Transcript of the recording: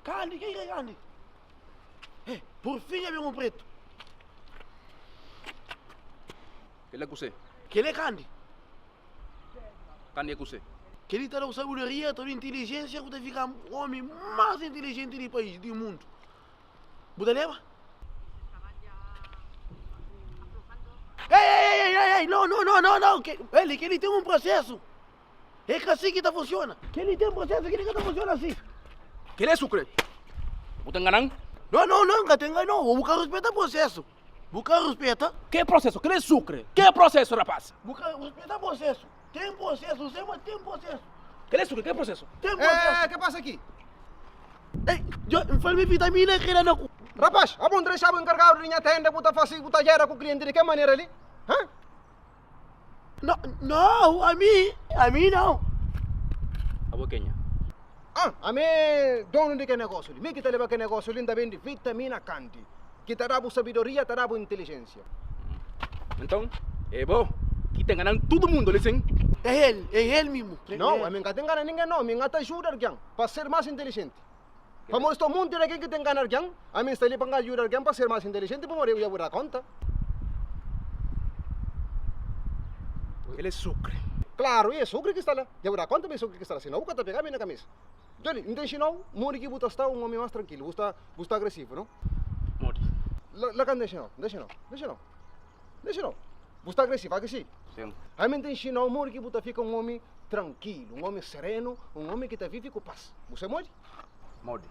Kandi, ken ki é kandi? Eh, por fin dja ben un pretu. Kel-la é kuzê? Kel-la é kandi. Kandi é kuzê? Kel-li ta da-u sabedoria, ta da-u intilijénsia ku ta fika ómi más intilijenti di país, di mundu. Bu ta leba? Ei, ei, ei, ei, ei, no, no, no, no, no, kel-li, kel-li ten un prosésu. É ka si ki ta funsiona. Kel-li ten prosésu, kel-li ka ta funsiona si. Kel-li é sukre. Bu ta ngana-m? No, no, no, N ka ta ngana-u. Bu ka ruspeta prosésu. Bu ka ruspeta. Ke prosésu? Kel-li é sukre. Ke prosésu, rapás? Bu ka ruspeta prosésu. Ten prosésu, N sai ma ten prosésu. Kel-li é sukre, ke prosésu? Ten prosésu. Eh, ke pasa aki? Ei, djo, N fla-l mi vitamina ki da na ku. Rapás, abo N ta dexa-bu enkargadu di nha tenda, bu ta fase, bu ta jera ku klienti di ke manera li? Ha? No, no, ami, ami não. Abo kenha? Ah, ami é donu di ke negósiu li. Mi ki ta leba ke negósiu li, N ta bende vitamina kanti, ki ta da-bu sabidoria, ta da-bu intelijensia. Nton, é bo ki ta ngana-m tudu mundu li, sin? É el, é el mismu. No, ami N ka ta ngana ningen, no. Mi N ka ta ajuda algen pa ser más intelijenti. Pamodi sta monti di algen ki ta ngana algen, ami N sta li pa N ajuda algen pa ser más intelijenti, pamodi eu dja bu da konta. El é sukri. Klaru, i é sukri ki sta la. Dja bu da konta ma é sukri ki sta la, sinau bu ka ta pega mi na kamisa. Djoli, N ta nxinau modi ki bu ta sta un omi más trankilu. Bu sta, bu sta agresivu, no? Modi? La, la ka N ta nxinau, N ta nxinau, N ta nxinau, N ta nxinau. Bu sta agresivu, a ki si? Sin. Ami N ta nxinau modi ki bu ta fika un omi trankilu, un omi serenu, un omi ki ta vivi ku pas. Bu sai modi? Modi?